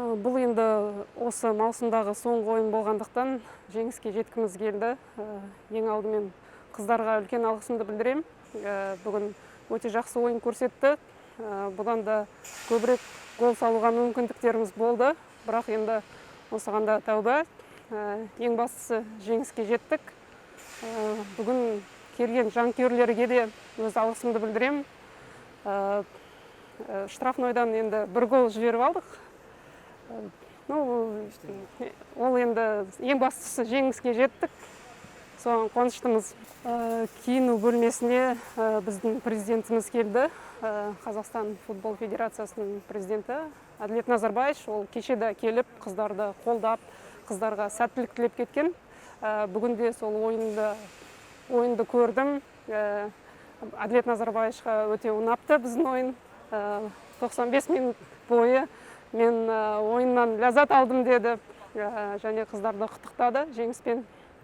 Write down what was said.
Бұл енді осы маусымдағы соңғы ойын болғандықтан, жеңіске жеткіміз келді. Ең алдымен қыздарға үлкен алғысымды білдіремін. Бүгін өте жақсы ойын көрсетті. Бұдан да көбірек гол салуға мүмкіндіктеріміз болды, бірақ енді осыған да тәуба. Ең бастысы, жеңіске жеттік. Бүгін келген жанкүйерлерге де өз алғысымды білдіремін. Штрафнойдан енді бір гол жіберіп алдық. Ну, ол енді, ең бастысы, жеңіске жеттік, соған қуаныштымыз. Киіну бөлмесіне біздің президентіміз келді, Қазақстан футбол федерациясының президенті Әділет Назарбаевич. Ол кеше де келіп, қыздарды қолдап, қыздарға сәттілік тілеп кеткен. Бүгін де сол ойынды көрдім. Әділет Назарбаевичқа өте ұнапты біздің ойын. 95 минут бойы мен ойыннан ләззат алдым деді және қыздарды құттықтады жеңіспен.